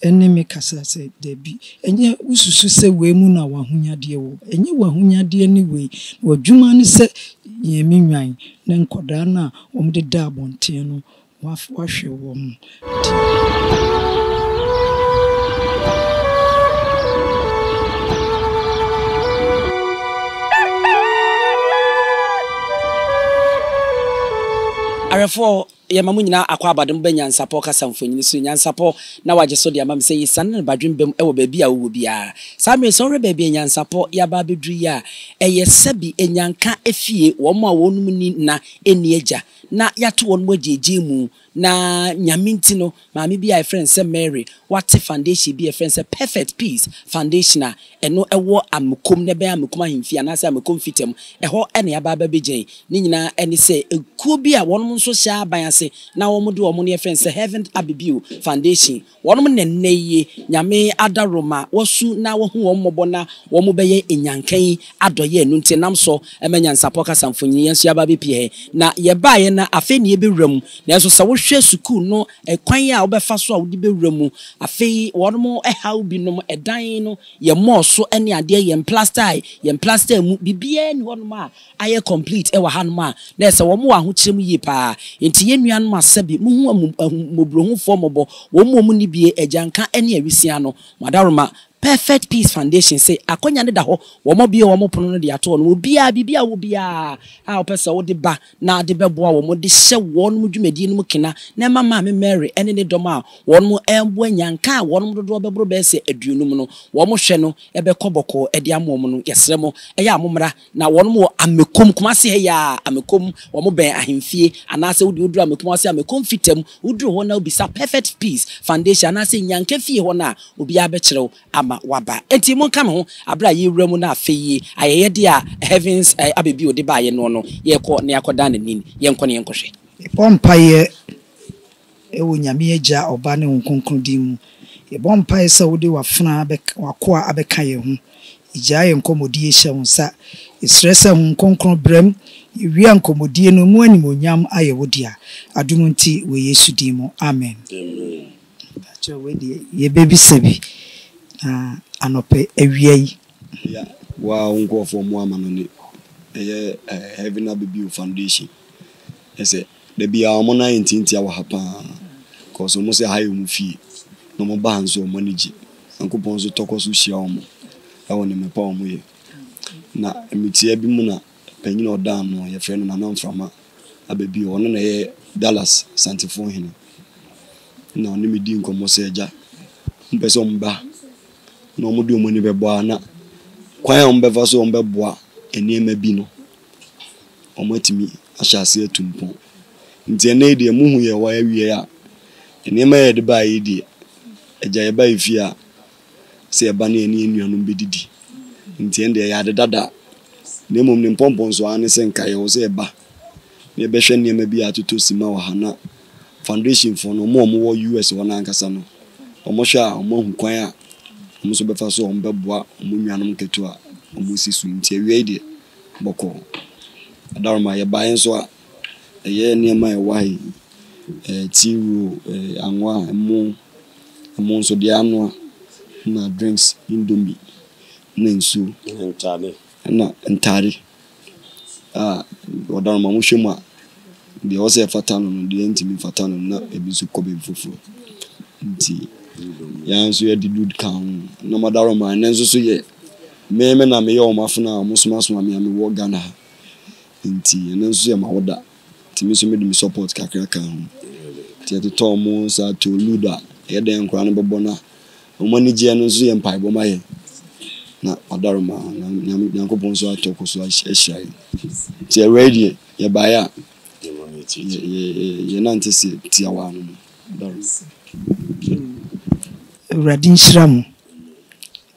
Ne me kasa sɛ, Dabi, ɛnyɛ wosusu sɛ wei mu na w'ahonyadeɛ wɔ? Ɛnyɛ w'ahonyadeɛ ne wei, na w'adwuma ne sɛ yɛn me nnwan ne nkwadaa no a wɔdeda abɔnten no, woahwɛ wɔn de. Awɛfoɔ, Yɛma mo nyinaa akwaaba de mo ba Nyansapɔ kasa mfonini so. Nyansapɔ na wagye so de ama me sɛ yesiane no badwemba mu wɔ baabi a wowɔ biara. Saa mmerɛ yi, sɛ wohwɛ baabi a Nyansapɔ yɛaba abɛduru yi a, ɛyɛ sɛbi anyanka efie, wɔn a wɔnom nni nna nni agya, na yɛato wɔn agyeegyee mu, na Nyame nti no, maame bi a yɛfrɛ no sɛ Mary, wate foundation bi a yɛfrɛ no sɛ Perfect Peace Foundation a ɛno ɛwɔ Amekom na ɛbɛn Amekom ahemfie anaasɛ Amekom fitam, ɛhɔ na yɛaba aba abɛgyina yi. Ne nyinaa ɛne sɛ ekuo bi a wɔnom nso hyɛ aban ase na wɔn de wɔn no yɛfrɛ no sɛ Heaven Abibio Foundation, wɔnom na ɛnnɛ yi Nyame adaworoma wɔasu na wɔahu wɔn mmɔbɔ na wɔn bɛyɛ nnyanka yi adɔeɛ, ɛno nti ɛnam so ma nyansapɔ kasa mfonini yɛn nso yɛaba abɛpie ha yi. Na yɛbaeɛ na afei na yɛbɛwura mu, nanso sɛ wohwɛ sukuu no Ɛkwan a wobɛfa so a wode bɛwura mu. Afei wɔn haw binom, ɛdan no yɛmmɔɔ so ne adeɛ, yɛn plastae, yɛn plaster mu, biribiara nni hɔnom a ayɛ complete wɔ hanom a na ɛsɛ wɔn wɔ ahokyerɛ mu yie paa. Enti yɛn nuanom a sɛbe mohu ahummɔborɔhufoɔ mmɔbɔ, wɔn a wɔnni bie, agyanka ne awisiaa no, mo adaworoma, Perfect Peace Foundation se akwanya no da hɔ, wɔabue wɔn pono no de ato hɔ no, obiara, biribi a wowɔ biara a wopɛ sɛ wode ba na de bɛboa wɔn de hyɛ wɔn dwumadie no mu kena na ɛma Maame Mary ne ne dɔm a wɔn reboa nnyanka a wɔn dodoɔ bɛboro bɛyɛ sɛ aduonum no, wɔn hwɛ no bɛkɔ bɔkɔɔ de ama wɔn no, yɛsrɛ mo, ɛyɛ a mommra. Na wɔn wɔ Amekom, Kumasi ha yi ara, Amekom, wɔn bɛn ahemfie, anaasɛ wode woduru Amekom ase Amekom Fitam, woduru hɔ na wobisa Perfect Peace Foundation anaasɛ Nnyanka Fie hɔ no a, obiara bɛkyerɛ wo ama woaba. Enti monka me ho bere a yɛrewura mu na afei yi ayɛyɛdeɛ a Heavens Abɛbio de baeɛ noɔ no, yɛrekɔ na yɛakɔdan n'anim. Yɛnkɔ na yɛnkɔhwɛ. Yɛbɔ mpaeɛ wɔ Nyame Agya, Ɔba ne Honhom Kronkron din mu. Yɛbɔ mpaeɛ sɛ wode w'afenaa bɛka, w'akoa abɛka yɛn ho. Yɛgyaa yɛn nkɔmmɔdie hyɛ wo nsa. Yɛsrɛ sɛ Honhom Kronkron brɛm. Yɛwie a nkɔmmɔdie no mu animuonyam ayɛ wo dea. Adom nti wɔ Yesu din mu, amen. Mpakyɛw wei deɛ yɛbɛbisa bi na anɔpɛ awia yi. Ya wo ara wo nkurɔfoɔ mmoa ma no ne ɛyɛ Heaven Abibio Foundation ɛsɛ da biara wɔn nan yɛ ntiantia wɔ ha paa cause wɔn sɛ ha yɛ wɔn fie na wɔn ba ha nso wɔn ani gye Nyankopɔn nso tɔkɔ so hyira wɔn ɛwɔ nneɛma pa wɔn yɛ na mmetia bi mu na panyin a ɔda ano yɛfrɛ no Nana Mframa Ababio ɔno na ɛyɛ Dallas Santefoɔ hene. Na ɔne me dii nkɔmmɔ sɛ, Agya, wɔpɛ sɛ wɔba na wɔde wɔn ani bɛbɔ a, na kwan a wɔbɛfa so wɔbɛboa nneɛma bi no, wɔatumi ahyɛ aseɛ atu mpɔn. Nti ɛnnɛ yi deɛ, mohu yɛn wɔ ha awie a, nneɛma a yɛde baeɛ yi deɛ, Agya, yɛba yɛ fie a, sɛ yɛba ne yɛne yɛn nuanom bɛdidi. Nti ɛno deɛ ɛyɛ ade dada. Na mmom ne mpɔmpɔnsoɔ ara ne sɛ nka yɛwɔ sɛ yɛba na yɛbɛhwɛ nneɛma bi a atotɔ sima wɔ ha na foundation foɔ no, wɔn a wɔwɔ US hɔ no ankasa no, wɔhwɛ a wɔahu kwan a wɔn nso bɛfa so a wɔbɛboa wɔn nuanom nketewa a wɔsi so yi. Nti awia yi deɛ, bɔkɔɔ. Adaworoma, yɛbaeɛ nso a, ɛyɛ nneɛma a ɛwɔ ha yi, ɛɛ tea roll, ɛɛ anwa, ɛmo, ɛmo nso deɛ anoa, ɛna drinks, indomie, ɛna nsuo. Ɛna ntaade. Ɛna ntaade. A ɔda no ma wohwɛ mu a, deɛ ɛwɔ sɛ ɛfata no no, deɛ ɛntumi mfata no no, na ebi nso kɔ baabi foforɔ. Nti yɛn nso yɛde du ka ho. Na Madaroma ɛnɛ nso so yɛ me me na meyɛ wɔn afena a wɔsomasoma me a mewɔ Ghana ha. Nti ɛnɛ nso yɛ m'awoda. Nti me nso mede me support kakra ka ho. Nti yɛtotɔ wɔn saa to ludo a, ɛyɛ dɛn nkwadaa no bɛbɔ na Wɔn anigyeɛ no nso yɛ mpaebɔ ma yɛn, na ɔdaroma na Nyame Nyankopɔn nso atɔ kɔ so ahyira yɛn. Nti awura yi deɛ yɛbaeɛ a yɛnante se tiawa no no ɔdaroma. Awurade nhyira mo.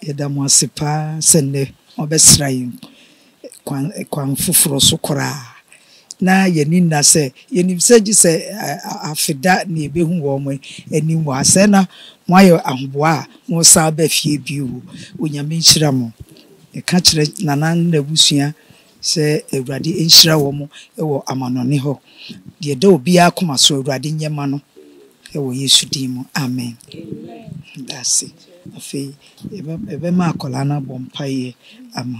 Yɛda mo ase paa sɛ nnɛ moabɛsra yɛn kwan kwan foforɔ so koraa. Na yɛn ani nna sɛ, yɛnim sɛ gye sɛ afeda na yɛbɛhu wɔn anim wɔ ha. Sɛɛ na moayɛ ahoboa a moresan aba fie bio. Onyame nhyira mo. Yɛka kyerɛ Nana ne n'abusua sɛ Awurade nhyira wɔn wɔ amanɔne hɔ. Deɛ ɛda obiara akoma so, Awurade nyɛ ma no wɔ Yesu din mu, amen. Meda ase. Afei yɛbɛma akwadaa no abɔ mpaeɛ ama.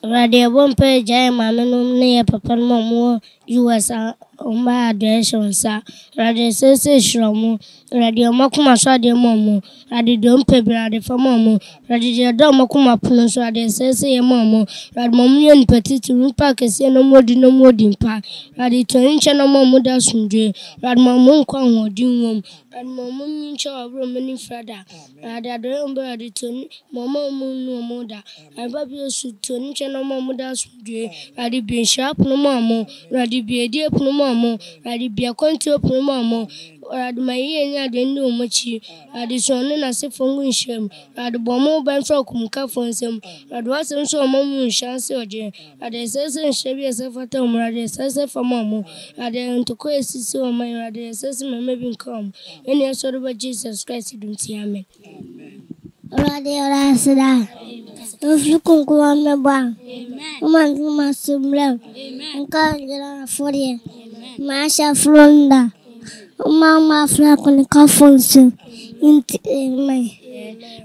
Awurade yɛbɔ mpaeɛ gya yɛn maame nom ne yɛn papa nom a ɔmo wɔ US a ɔmo ba adɔeɛ hyɛ wo nsa. Awurade yɛsrɛ sɛ hyira ɔmo. Awurade yɛ ɔmo akoma so adeɛ ma ɔmo. Awurade deɛ ɔmo pɛ biara Awurade fa ma ɔmo. Awurade deɛ ɛda ɔmo akoma pono so Awurade yɛsrɛ sɛ yɛ ma ɔmo. Awurade ma ɔmo nyɛ nnipa titiriw, nnipa akɛseɛ na ɔmo ɔdi na ɔmo ɔdi mpa. Awurade to ani nkyɛn na ɔma ɔmo da asomdwoeɛ. Awurade ma ɔmo nkwa ahoɔden wɔ mu. Awurade ma ɔmo nyi nkyɛ wɔ aberɛ a ɔmo ani mfira da. Awurade adɔeɛ a ɔmo bɛyɛ Awurade to ani ma ɔmo a ɔmo nnu ɔmo da. Awurade ba bio so to ani nkyɛn na ɔma ɔmo da asomdwoeɛ. Awurade bue nhyira pono ma ɔmo. Awurade bue adie pono ma ɔmo. Awurade bue akwantuo pono ma ɔmo. Awurade ma yiyɛ ne adɔeɛ nni ɔmo akyi. Awurade sɔ ɔne n'asefoɔ ngu nhyira mu. Awurade bɔ ɔmo ho ban firi akumkafoɔ nsam. Awurade w'asɛm sɛ ɔma mu nhyira nse ɔgyeɛ. Awurade ɛsɛ sɛ nhyira bi a ɛsɛ fata ɔmo. Awurade ɛsɛ sɛ fa ma ɔmo. Awurade ntɔkwa a esisi ɔman yi. Awurade ɛsɛ sɛ mmarima bi nka ɔmo. Yɛn nua sɔre ba Jesus Christ dom nti amen. Awurade yɛda wo ase daa. Mfiri kunkun a mɛbɔ a. Woma ntoma so mmerɛ m. Nka ngyina afɔdeɛ. Ma ahyɛ foro nda. Woma ma afra akonekafo nso. Nti amen.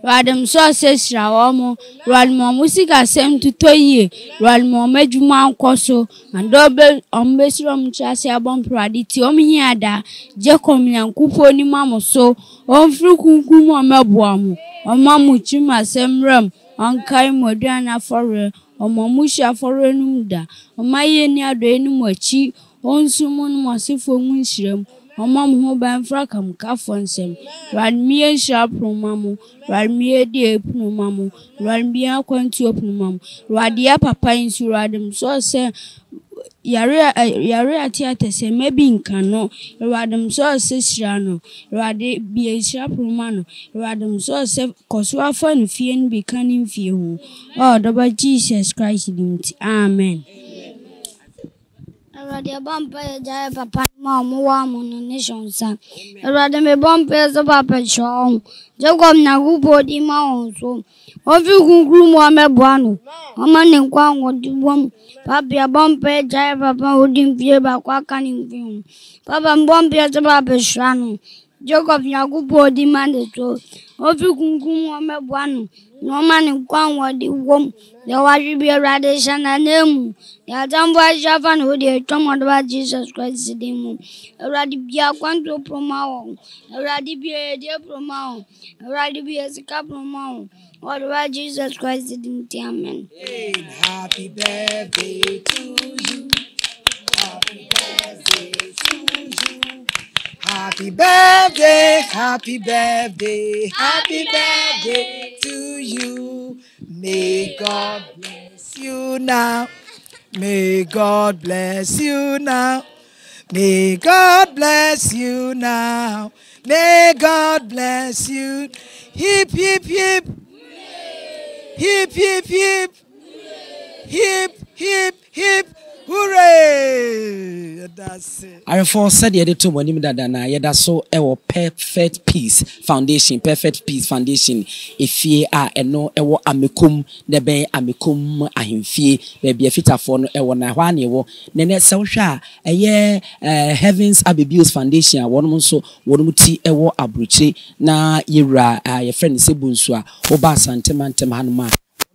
Awurade mesrɛ wo sɛ hyira wɔn. Awurade ma wɔn sikasɛm ntotɔ yie. Awurade ma wɔn adwuma nkɔ so. Ade a wɔbɛsiri wɔn tiri ase abɔ mpaeɛ Awurade tie wɔn hia daa. Jacob Nyankopɔn ni ma mo so. Ɔmfiri kronkron mu ɔmmɛboa mo, Ɔmma mo tirim asɛm mmra mu, Ɔnkae mo aduane afɔreɛ, Ɔmma mo hyeɛ afɔreɛ no mu da, Ɔmma yie ne adɔeɛ nni mo akyi, Ɔnso mo ne mo asefoɔ ngu nhyira mu, Ɔmmɔ mo ho ban mfiri akamkafoɔ nsam. Awurade mmue nhyira pono mma mo, Awurade mmue adie pono mma mo, Awurade mmue akwantuo pono mma mo. Awurade yɛ papa nso, Awurade mesrɛ sɛ Yare a yare a ɛte atɛsɛ mma bi nka no Awurade mesrɛ wo sɛ hyira no Awurade bue nhyira pono ma no Awurade mesrɛ wo sɛ kɔ so ara fa ne fie no bi ka ne mfie ho Wɔ ɔdɔba Jesus Christ din nti amen. Awurade yɛbɔ mpaeɛ gya yɛ papa no ma ɔmo wɔ amono ne hyɛ nsa. Awurade mebɔ mpaeɛ sɛ papa hyira wɔn. Jacob Nyankopɔn di ma wɔn so. Ɔmfiri kronkron mu ɔmmɛboa no, ɔmma ne nkwa ahoɔden wɔ mu. Papa yɛbɔ mpaeɛ gya yɛ papa a ɔdi mfie baako aka ne mfie ho. Papa mebɔ mpaeɛ sɛ papa hyira no. Jacob Nyankopɔn di ma ne so. Ɔmfiri kronkron mu ɔmmɛboa no, na ɔmma ne nkwa ahoɔden wɔ mu. Deɛ wahwe bi Awurade hyɛ n'ananmu. Deɛ atamfo ahyehyɛ afa ne ho deɛ atwam ɔde ba Jesus Christ din mu. Awurade bue akwantuo pono ma wɔn. Awurade bue adie pono ma wɔn. Awurade bue sika pono ma wo. Wɔde wa Jesus Christ din nti amen. Happy birthday to you. Happy birthday to you. Happy birthday, happy birthday, happy birthday to you. May God bless you now. May God bless you now. May God bless you now. May God bless you. Hip, hip, hip. Hip, hip, hip. Hip, hip, hip. Hooray! Yɛda ase. Awerɛfoɔ, sɛdeɛ yɛde too mo anim dada no, yɛda so wɔ Perfect Peace Foundation, Perfect Peace Foundation efie a ɛno wɔ Amekom, na ɛbɛn Amekom ahemfie, baabi a Fitafoɔ no wɔ no, ɛhɔ ara na ɛwɔ. Na ɛnnɛ sɛ wohwɛ a, ɛyɛ Heavens Abebios Foundation a wɔnom nso wɔnom ti wɔ abrokyire na yɛwura a yɛfrɛ no sɛ Bonsu a woba Asante mantam hanom a,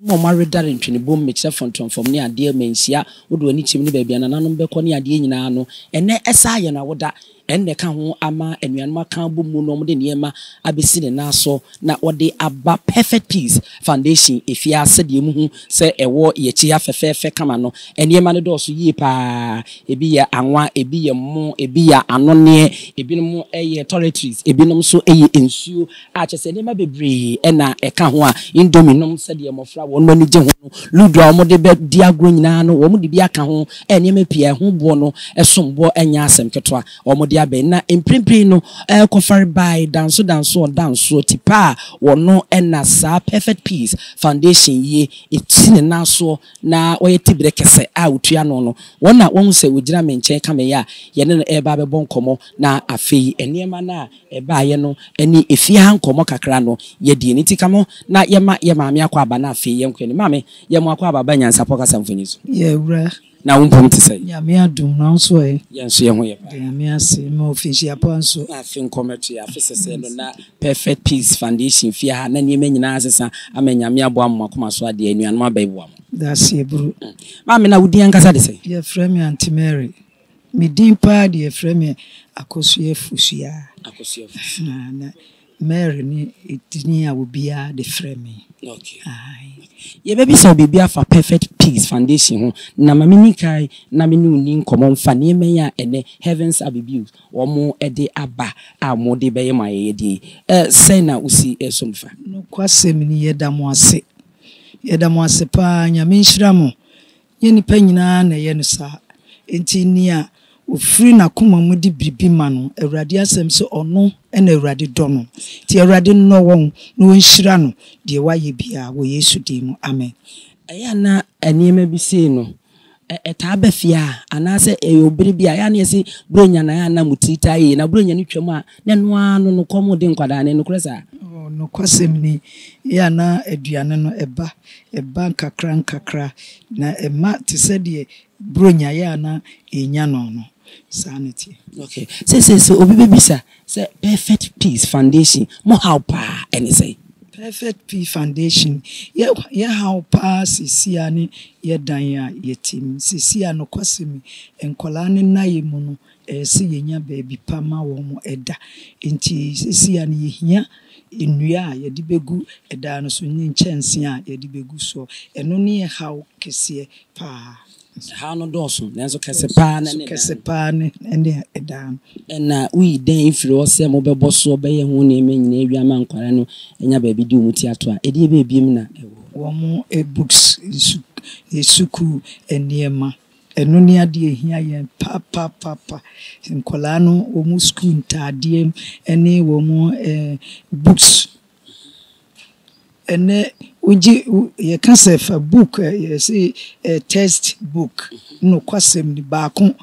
wɔnom a wɔawedare ntwenebom, mekyerɛ fɔntɔmfɔm ne adeɛ, manhyia, wode w'ani kyim ne baabi a nananom bɛkɔ ne adeɛ nyinaa no, ɛnnɛ ɛsaa yɛn awoda. Ɛno na ɛka ho ama anuanom aka abɔ mu na wɔde nneɛma abɛsi ne nan so na wɔde aba Perfect Peace Foundation efie ha sɛdeɛ mohu sɛ ɛwɔ yɛn akyi ha fɛfɛɛfɛ kama no. Nneɛma no dɔɔso yie pa ara. Ebi yɛ anwa, ebi yɛ mo, ebi yɛ anonneɛ, ebinom yɛ toiletries, ebinom nso yɛ nsuo a kyerɛ sɛ nneɛma bebree na ɛka ho a Indomie nom sɛdeɛ mmɔfra wɔn ani gye ho no, ludo a wɔde bɛdi agorɔ nyinaa no wɔde bi aka ho, nneɛma pii a ɛho boɔ no som boɔ nyɛ asɛm ketewa wɔde abɛn. Na mprempren no ɛrekɔfare bae danso danso ɔdansoɔ tipa a wɔno na saa Perfect Peace Foundation yi si ne nan soɔ na ɔyɛ tiberɛ kɛsɛ a ɔtua ano no, wɔn na wɔahu sɛ ɔgyina me nkyɛn ka me yɛ a yɛne no reba abɛbɔ nkɔmmɔ na afei nneɛma no a ɛbaeɛ no ne efie ha nkɔmmɔ kakra no yɛdie no nti ka mo na yɛma yɛ maame akɔ aba na afei yɛnkɔ anim. Maame, yɛ mo akɔ aba ba Nyansapɔ kasa mfoni so. Yɛ wura. Na wo mpom te sɛn? Nyame adom, na wo nso ɛ? Yɛn nso yɛn ho yɛ paa. Yɛda Nyame ase ma ofinhyia pa nso. Na afe nkɔmɛto yɛ afe sɛsɛɛ no na Perfect Peace Foundation fie ha na nneɛma nyinaa asesa ama Nyame aboa mo akoma so adeɛ anuanom abɛboa mo. Dase aburu. Maame na wo din ankasa de sɛn? Yɛfrɛ me Aunty Mary. Me din paa deɛ yɛfrɛ me Akosua Fosuaa. Akosua Fosuaa. Na Mary ne edin a obiara de frɛ me. Okay. Aye. Yɛbɛbisa wo biribi afa Perfect Peace Foundation ho, na ma menni kan na me ne wo nni nkɔmmɔ mfa nneɛma yi a ɛnnɛ Heavens Abibiu wɔde aba a wɔde rebɛyɛ mo ayɛyɛdeɛ yi. Eh, sɛn na wosi som fa? Nokwasɛm ni, yɛda mo ase. Yɛda mo ase paa. Nyame nhyira mo. Nyɛ nnipa nyinaa na ɛyɛ no saa. Enti nea ofiri n'akoma mu de biribi ma no, Awurade asɛm sɛ ɔno na Awurade dɔ no. Nti Awurade nnɔ wɔn na ɔnhyira no deɛ wayɛ biara wɔ Yesu din mu, amen. Ɛyɛ a na nneɛma bi sei no, ɛtaa ba fie a, anaasɛ ɛyɛ bere bi a, ɛyɛ a na yɛse Buronya na ɛyɛ a na mo tiri taa yie, na Buronya no twam a, na ɛno ara no no kɔm de nkwadaa no, nokorɛ saa? Oh, nokwasɛm ni, ɛyɛ a na aduane no ɛba, ɛba nkakrankakra, na ɛma te sɛ deɛ Buronya yɛ a na yɛnya no no, saa na ɛteɛ. Okay, seesei sɛ obi bɛbisa sɛ Perfect Peace Foundation mo haw paa ɛne sɛn? Perfect Peace Foundation, yɛ yɛ haw paa seesei ara ne yɛ dan a yɛte mu. Seesei ara nokwasɛm yi, nkwadaa no nnaeɛ mu no, ɛyɛ sɛ yɛnya baabi pa ma wɔn da. Enti seesei ara no yɛhia nnua a yɛde bɛgu dan no so ne nkyɛnsee a yɛde bɛgu soɔ. Ɛno ne yɛ haw kɛseɛ paa. Haw no dɔɔso, nanso kɛse paa ne ne dan no. Kɛse paa ne ne dan no. Ɛna woyi dɛn firi hɔ sɛ mobɛbɔ soɔ bɛyɛ ho nneɛma nyinaa awie ama nkwadaa no anya baabi de wɔn ti ato a, ɛdeɛ bɛn biom na ɛwɔ hɔ? Wɔn books, sukuu nneɛma, ɛno ne adeɛ a ɛhia yɛn papaapa. Nkwadaa no wɔn sukuu ntaadeɛ ne wɔn books. Ɛnnɛ wogye yɛka sɛ fa book yɛse text book nokwasɛm ni baako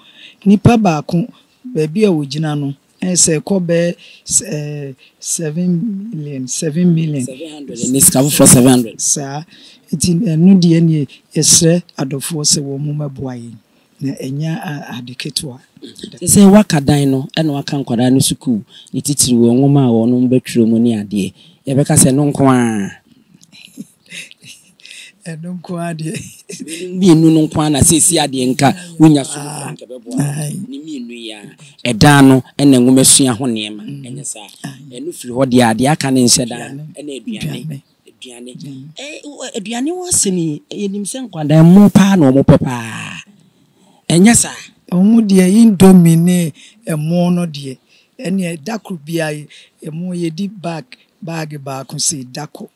nipa baako baabi a ogyina no ɛyɛ sɛ ɛkɔ bɛyɛ 7 million 7 million. 700 ɛnɛ sika foforɔ 700. Saa nti ɛno deɛ neɛ yɛsrɛ adɔfoɔ sɛ wɔn mmɛboa yɛn. Na ɛnyɛ ade ketewa da. Te sɛ wɔaka dan no na wɔaka nkwadaa no sukuu, ne titiriw wɔn nwoma a wɔn bɛtwerɛ mu ne adeɛ. Yɛbɛka sɛ ɛno nko ara. Ɛno nko ara deɛ. Weinom mmienu no nko ara na seesei adeɛ nka wonya so no koraa nka ɛbɛboa wo. Ne mmienu yi ara, ɛdan no ne nwomasua ho nneɛma, ɛnyɛ saa? Ɛno firi hɔ deɛ a, deɛ aka no nhyɛ da ne aduane. Aduane. Eh, aduane ho asɛm yi, yɛnim sɛ nkwadaa ɛmo paa na wɔn pɛ paa. Ɛnyɛ saa? Wɔn deɛ indomie ne ɛmo no deɛ, ɛneɛ da koro biara ɛmo yɛdi bag, bag baako sei da koro.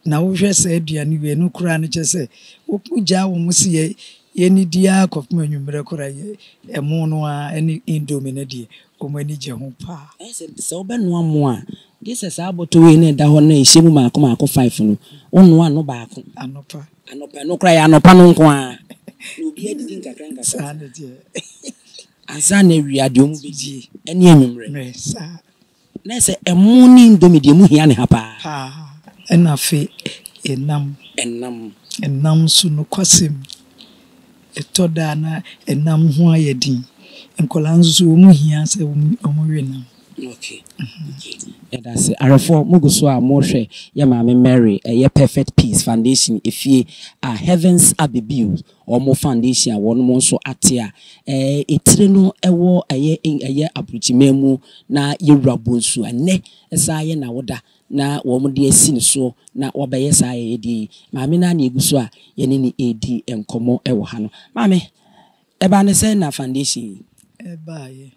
Na wohwɛ saa aduane wei, ɛno koraa no kyerɛ sɛ wogyaa wɔn se yɛ yɛnnidi ara kɔpem anwummerɛ koraa yɛ ɛmo no ara ne indomie no deɛ wɔn ani gye ho paa. Ɛyɛ sɛ, sɛ wobɛnoa mo a, Gye sɛ saa bɔtɔ wei na ɛda hɔ no a ɛhyɛ mu maako maako five no, wonoa ano baako. Anɔpa. Anɔpa, ɛno koraa ɛyɛ anɔpa no nko ara. Na obiara didi nkakra nkakra. Saa na ɛteɛ. Ansa na awia deɛ wɔn bɛdie ɛne anwummerɛ. Mmerɛ, saa. Na ɛsɛ ɛmo ne indomie deɛ ɛmu hia ne ha paa. Paa, ɛna afei ɛnam. Ɛnam. Ɛnam nso nokwasɛm Ɛtɔ da a na ɛnam ho ayɛ den. Nkwadaa nso so wɔn hia sɛ wɔn we nam. Okay okay yɛdase. Ahwɛfoɔ mo gu so a mo hwɛ yɛ maame Mary ɛyɛ Perfect Peace Foundation efie a Heavens Abebiu wɔn foundation a wɔn nso ate a ɛɛ etire no ɛwɔ ɛyɛ ɛyɛ aburukyiman mu na yɛwura Bonsu ɛnɛ ɛsan yɛ n'awoda na wɔde asi no soɔ na wabɛyɛ saa ayɛyɛdeɛ yi. Maame no ara na ɛgu so a yɛne no redi nkɔmmɔ wɔ ha no. Maame, ɛbaa no sɛn na foundation yi. Ɛbaeɛ?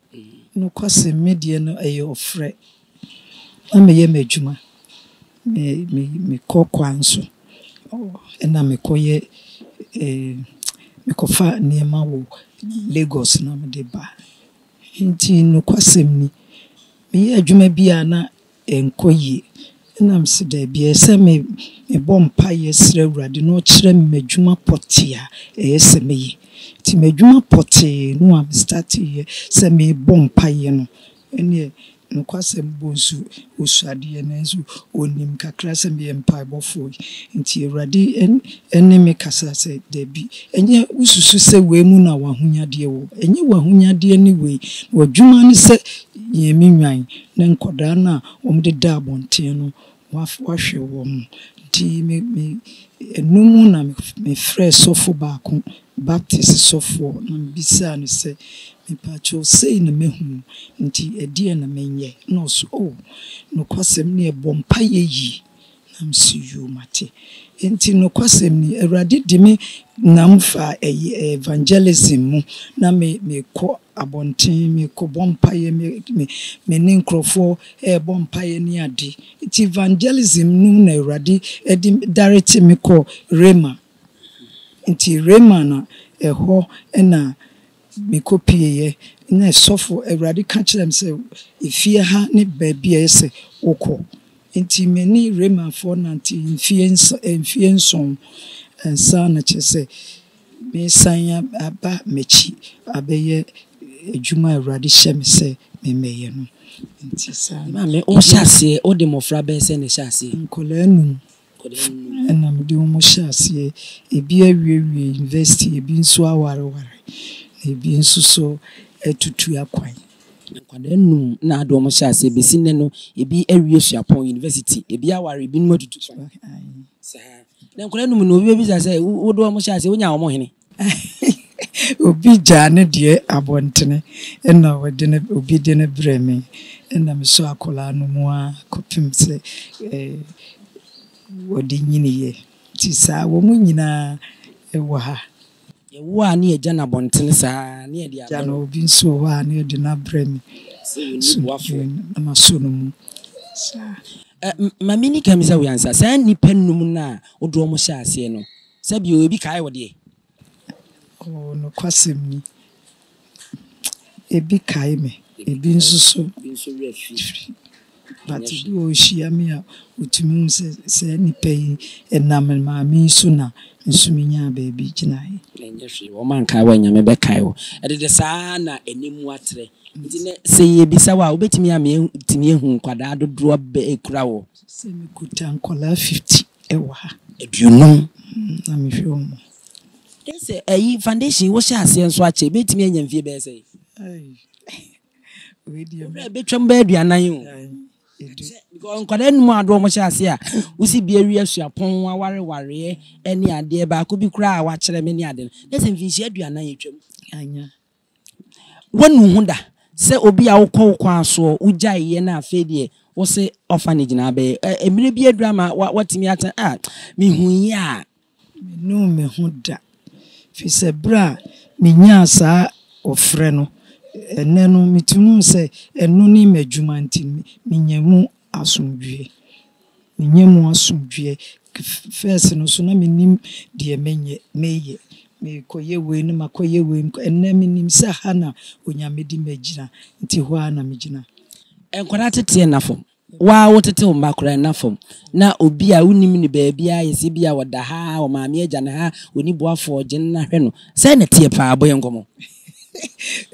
Nokwasɛm, me deɛ no ɛyɛ ɔfrɛ. Na meyɛ m'adwuma, me, me, mekɔ kwan so, ɛna mekɔyɛ, eh, mekɔfa nneɛma wɔ Lagos na mede ba. Nti nokwasɛm ni, meyɛ adwuma bi a na Ɛnkɔ yie. Ɛna mese daabi, ɛyɛ sɛ me mebɔ mpaeɛ srɛ Awurade na ɔkyerɛ me m'adwuma pɔtee a ɛyɛ sɛ meyɛ. Nti m'adwuma pɔtee no a me starteeɛ sɛ mebɔ mpaeɛ no, ɛnneɛ Nokwasɛm, Bonsu ɔsua adeɛ nanso ɔnim kakra sɛ meyɛ mpaebɔfoɔ nti Awurade ne me kasa sɛ, Dabi, ɛnyɛ wosusu sɛ wei mu na w'ahonyadeɛ wɔ? Ɛnyɛ w'ahonyadeɛ ne wei, na w'adwuma ne sɛ yɛn me nnwan ne nkwadaa no a wɔdeda abɔnten no woahwɛ wɔn. Nti me, me, ɛno mu na mefrɛɛ sɔfo baako, Baptist sɔfoɔ, na mebisaa no sɛ, Mepakyɛw, sei na mahu, nti ɛdeɛn na menyɛ? Na ɔse, Oh, nokwasɛm ne yɛbɔ mpaeɛ yie. Na mese, Yoo, mate. Enti nokwasɛm ni, Awurade de me nam faa ɛyi, evangelism mu, na me, mekɔ abɔnten, mekɔbɔ mpaeɛ, me, me, me ne nkurɔfoɔ rebɔ mpaeɛ ne ade. Nti evangelism no mu na Awurade de direct me kɔɔ Rhema. Nti Rhema na ɛhɔ na mekɔpieeɛ. Na sɔfo, Awurade ka kyerɛɛ me sɛ, efie ha ne baabi a ɛyɛ sɛ wokɔ. Nti me ne Rhemafoɔ nantee mfeɛ nsa, mfeɛ nson ansa na kyerɛ sɛ meresan aba m'akyi abɛyɛ adwuma a Awurade hyɛ me sɛ memmɛyɛ no. Nti saa na. Maame, wohyɛ aseɛ, wode mmɔfra bɛyɛ sɛn na ɛhyɛ aseɛ? Nkwadaa num na mede wɔn hyɛɛ aseɛ. Ebi awiewie university, ebi nso awareware, na ebi nso so atutu akwan. Nkwadaa num na ade wɔn hyɛɛ aseɛ, bɛsi nnɛ no, ebi awie suapɔn, university, ebi aware, ebinom atutu kwan. Saa. Na nkwadaa num no, obi bɛbisa sɛ, wode wɔn hyɛɛ aseɛ, wonyaa wɔn hene? Obi gyaa ne deɛ abɔntene ɛna ɔde no obi de no brɛɛ me ɛna mesɔɔ akwadaa no mu ara kɔpem sɛ wɔde nyiniiɛ. Nti saa wɔn nyinaa wɔ ha. Yɛwo a ne yɛgya no abɔntene saa ne yɛde abrɛ no. Obi nso wɔ hɔ a ne yɛde no abrɛ me Sɛ ɔnni boafoɔ. Na masɔ no mu saa. Ma menni kan mmisa wei ansa, saa nnipa nnum no a wode wɔn hyɛɛ aseɛ no, Sɛ bio, ebi kae wo deɛ? Oh, nokwasɛm ni, ebi kae me, ebi nso so firi. But ebi wɔ hɔ ɔhyia me a, ɔtumi hu sɛ saa nipa yi, ɛnam me maame yi so na me nso menyaa baabi gyinaeɛ. Ɛnyɛ hwee, wɔn ankae wo a, Nyame bɛkae wo. Ɛdede saa ara na ɛnɛ mu atrɛ. Nti nɛ sɛ yɛbisa wo a, wobɛtumi ama yɛatumi ahu nkwadaa dodoɔ bɛ ɛkura wo? Sɛ mekuta nkwadaa 50. Ɛwɔ ha. 50. Na mehwɛ wɔn. Dɛ sɛ ɛyi foundation wo hyɛ aseɛ nso akyɛ ebetumi anya mfie bɛyɛ sɛn? Ei wei deɛ. Owura ebetwam bɛyɛ 40 o. Edu. Because nkwadaa num a wɔn hyɛ aseɛ a wosi bi awie asuapɔn aware wareɛ ɛne adeɛ baako bi koraa a wakyerɛ me ne ade no dɛ sɛ mfinhyia 40 etwam. Anya. Woanu wo ho da sɛ obi a wokɔ wo kwan soɔ, wogyaeɛ na afei deɛ wose orphanage na abɛyɛ? Ɛ, mmerɛ bi aduru ama woatumi atena, ah, mehuiɛ a. Mennuu me ho da, firi sɛ berɛ a menyaa saa ɔfrɛ no, ɛnnɛ no metumi hu sɛ ɛno ne m'adwuma nti menya mu asomdwoeɛ. Menya mu asomdwoeɛ. First no nso na mennim deɛ menyɛ, meyɛ. Mekɔyɛ wei na makɔyɛ wei. Ɛnnɛ menim sɛ ha na Onyame de me agyina, nti hɔ ara na megyina. Nkwadaa teteɛ nna fam. Wo ara wotete wo mma koraa nna fam. Na obi a wonnim no baabiara yɛ sɛ ebia ɔda ha, ɔmaame agya no ha, ɔnni boafoɔ, gye no na hwɛ no. Sɛn na ɛteɛ paa? Bɔ yɛn nkɔmmɔ.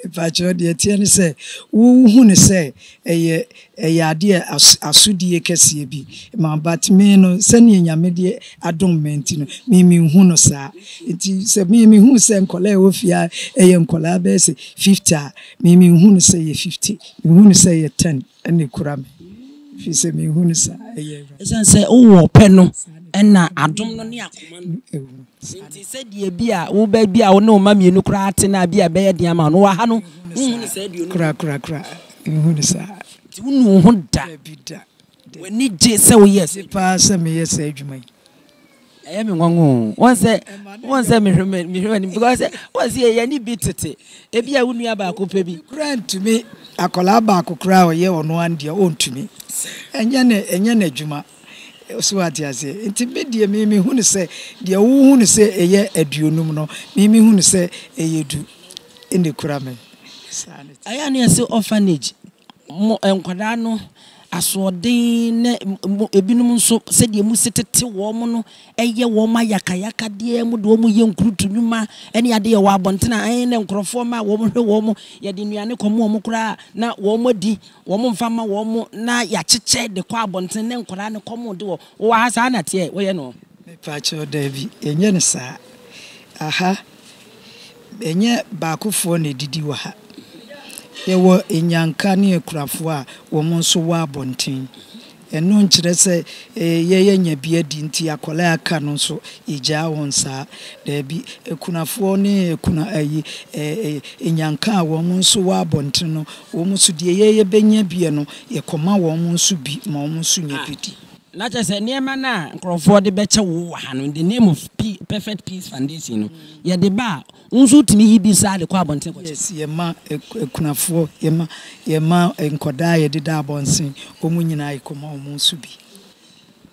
Mepakyɛw, deɛ ɛteɛ ne sɛ, wohu no sɛ ɛyɛ ɛyɛ adeɛ a asodie kɛseɛ bi ma but me no sɛdeɛ Nyame de adom me nti no me menhu no saa. Nti sɛ me mehu sɛ nkwadaa a ɛwɔ fie ha ɛyɛ nkwadaa bɛyɛ sɛ 50 a, me menhu no sɛ ɛyɛ 50, mehu no sɛ ɛyɛ 10 ɛna ɛkura me. Ɛfiri sɛ menhu no saa, ɛyɛ Awurade. Ɛsiane sɛ wowɔ ɔpɛ no ɛna adom no ne akoma no. Ɛwɔ mu. Nti sɛdeɛ bi a wo ba bi a wo ne wo mma mmienu koraa te no a bi a ɛbɛyɛ den ama wo no, wɔ ha no, wonhu no saa 50. Korakorakora, menhu no saa. Nti wonnu wo ho da? Dabi da. W'ani gye sɛ woyɛ saa adwuma yi? Paa sɛ meyɛ saa adwuma yi. Ɛyɛ me nwanwa o. Wɔn sɛ, wɔn sɛ mehwɛ mehwɛ w'anim because wɔn sɛ yɛn ani bi tete. Ebi a wo nua baako pɛ bi. Obi koraa ntumi, akwadaa baako koraa a ɔyɛ ɔno ara deɛ ɔntumi. Ɛnyɛ ne, ɛnyɛ n'adwuma. So wate aseɛ? Nti me deɛ me mehu no sɛ deɛ wohu no sɛ ɛyɛ 50 no, me mehu no sɛ ɛyɛ du na ɛkura me. Saa na ɛteɛ. Ɛyɛ a na yɛse orphanage mo nkwadaa no. Asoɔden ne ebinom nso sɛdeɛ mosi tete wɔn no yɛ wɔn ayakayakadeɛ, mode wɔn yɛ nkurutu nnwuma ne adeɛ wɔ abɔntene a, ɛn na nkurɔfoɔ ma wɔn hwɛ wɔn, yɛde nnuane kɔma wɔn koraa na wɔn adi, wɔn mfa mma wɔn na yɛakyekyɛ de kɔ abɔntene ne nkwadaa no kɔm de wɔ. Wowɔ ha saa na teɛ woyɛ no? Mepaakyɛw daabi, yɛnyɛ no saa. Aha, ɛnyɛ baakofoɔ na ɛdidi wɔ ha. Yɛwɔ nnyanka ne akurafoɔ a wɔn nso wɔ abɔnten. Ɛno nkyerɛ sɛ yɛanya bi adi nti akwadaa a aka no nso yɛgyaa wɔn saa. Daabi, akunafoɔ ne akuna ayi nnyanka a wɔn nso wɔ abɔnten no, wɔn nso deɛ yɛbɛnya bi no, yɛkɔma wɔn nso bi ma wɔn nso nya bi di. Na kyerɛ sɛ nneɛma no a nkurɔfoɔ de bɛkyɛ wo wɔ ha no, in the name of Perfect Peace Foundation no, yɛde ba a, wo nso wotumi yi bi saa de kɔ abɔnten kɔkyɛ? Yes, yɛma akunafoɔ, yɛma yɛma nkwadaa a yɛdeda abɔnten, wɔn nyinaa yɛkɔma wɔn nso bi.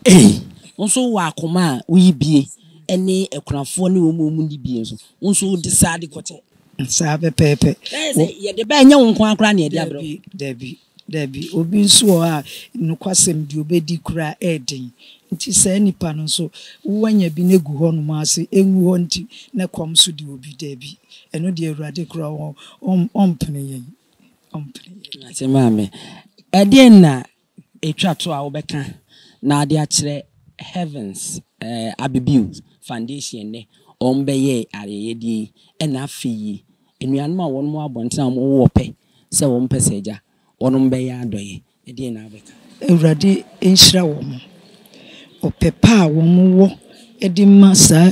Ei! Wo nso wowɔ akoma a woyi bie ne akunafoɔ ne wɔn a wɔnni bie nso, wo nso wode saa de kɔkyɛ? Saa pɛpɛɛpɛ. Na ayɛ sɛ yɛde ba a, ɛnyɛ wo nko ara koraa na yɛde abrɛ wo. Dabi, dabi. Dabi, obi nso wɔ hɔ a, nokwasɛm, deɛ ɔbɛdi koraa ɛyɛ den. Nti saa nipa no nso, woanya bi no agu hɔnom ara sɛ ɛngu hɔ nti na kɔm nso de obi. Dabi, ɛno deɛ Awurade koraa ɔmpene yɛn, ɔmpene yɛn. Mate maame. Ɛdeɛn na ɛtwa to a wobɛka na ade akyerɛ Heavens Abibiu Foundation nnɛ wɔn bɛyɛɛ ayɛyɛdeɛ yi ɛna afei yi anuanom a wɔn wɔ abɔnten a wɔn wɔ pɛ sɛ wɔn pɛ sɛ agya wɔnom bɛyɛ adɔeɛ, ɛdeɛn na wobɛka? Awurade nhyira wɔn. Ɔpɛ pa a wɔn wɔ de ma saa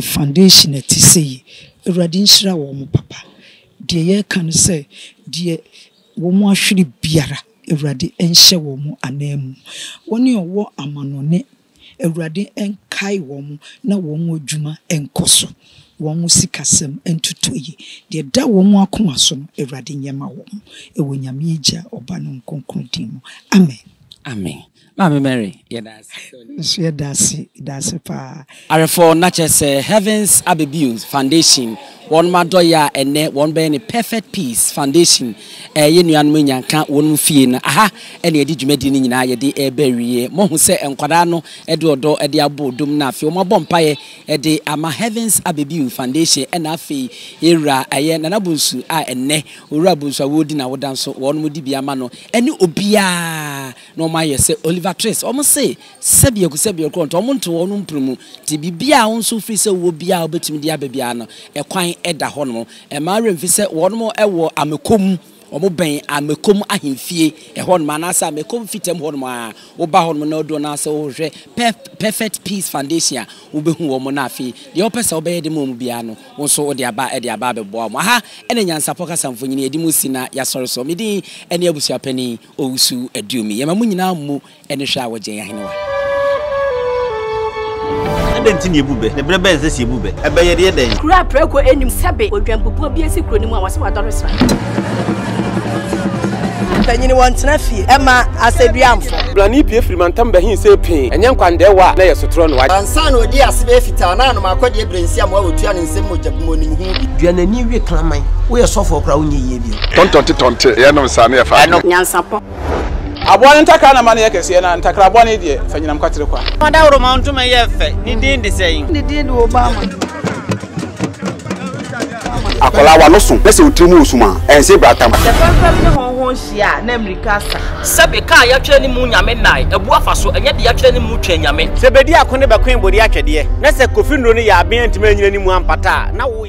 foundation a ɛte sei yi, Awurade nhyira wɔn papa. Deɛ yɛreka ne sɛ, deɛ wɔn ahwere biara, Awurade nhyɛ wɔn ananmu. Wɔn a wɔwɔ amanɔne Awurade nkae wɔn na wɔn adwuma nkɔ so, wɔn sikasɛm ntotɔ yie. Deɛ ɛda wɔn akoma so no, Awurade nyɛ ma wɔn. Ɛwɔ Nyame Agya, Ɔba ne Honhom Kronkron din mu. Amen. Amen. Maame Mary, yɛda ase sɛ wo ne. Nso yɛda ase, yɛda ase paa. Awerɛfɔɔ na kyerɛ sɛ Heavens Abebiu Foundation wɔnom adɔeɛ a ɛnnɛ wɔn bɛyɛ no Perfect Peace Foundation yɛn nuanom anya nka wɔnom fie no aha na yɛde dwumadie no nyinaa yɛde reba awieɛ. Moahu sɛ nkwadaa no de ɔdɔ de abɔ ɔdɔ mu na afei wɔn abɔ mpaeɛ de ama Heavens Abebiu Foundation ɛna afei yɛn wura ɛyɛ Nana Bonsu a ɛnnɛ Owura Bonsu a wɔredi n'awoda nso wɔnom de bi ama no ɛne obiara na wɔn ayɛ sɛ Oliver Twist wɔn se Sɛbiako sɛbiako nti wɔn nto wɔn mpono mu nti biribiara a wo nso wofiri sɛ wowɔ biara a wobɛtumi de aba biara no ɛkwan da hɔ nom. Ɛmma wo werɛ mfi sɛ wɔn wɔ Amekom, wɔn bɛn Amekom ahemfie ɛhɔ nom anaasɛ Amekom fitam hɔ nom ara. Woba hɔ nom na wodu hɔ na sɛ wohwehwɛ Perfect Peace Foundation a wobɛhu wɔn na afei deɛ wopɛ sɛ wobɛyɛ de ma wɔn biara no wo nso wode aba de aba abɛboa wɔn. Aha ne Nyansapɔ Kasa Mfonini yɛde mu si na yɛasɔre so. Me din ne Abusuapanin Owusu Aduomi. Yɛma mo nyinaa mmu ne hwɛ a wɔgye ahenewa. Adɛn nti na yebu bɛ? Na bere bɛn na ɛsɛ sɛ yebu bɛ? Ɛbɛ yɛ deɛ dɛn? Kuro a prako nnim sɛbe odwampupuo bi asi kuro no mu a wɔse wadɔre sra. Mpanyin wɔntena fie ɛma asɛduamfo. Blani pue firi mantam bɛhee see pee, ɛnyɛ nkwandɛɛwa a na ɛyɛ sotorɔ no. Ansa na ɔdii ase bɛyɛ fitaa na anom akɔdeɛ berɛ nsi amoa wɔtua ne nsam mogya bi mu ɔnim ho bi. Dua n'ani we kraman. Woyɛ sɔfoɔ koraa wonyɛ yie bio. Tɔntɔnte tɔnte yɛnom saa ne yɛfa adwene. Nyansapɔ. Aboa no ntakra na ma no yɛ kɛseɛ, na ntakra bɔne deɛ, fa nyinam kwatere kwa. Ɔdawuroma ntoma yi yɛ fɛ. Ne din de sɛn? Ne din de Obama. Akwadaa w'ano so na sɛ wo tiri mu wɔ sum a, ɛnse bratam. Sɛ fɛmfɛm ne hɔnhɔn hyia a, na mmirika asa. Sɛbe ka a yɛatwerɛ ne mu Nyame nnae, abu afa so, ɛnyɛ deɛ yɛatwerɛ ne mu Twɛn Nyame. Sɛ bedi ako ne bɛkoe bode atwɛdeɛ, na sɛ Kofi nnuro no yɛ aben antumi anyina ne mu ampata a, na wo.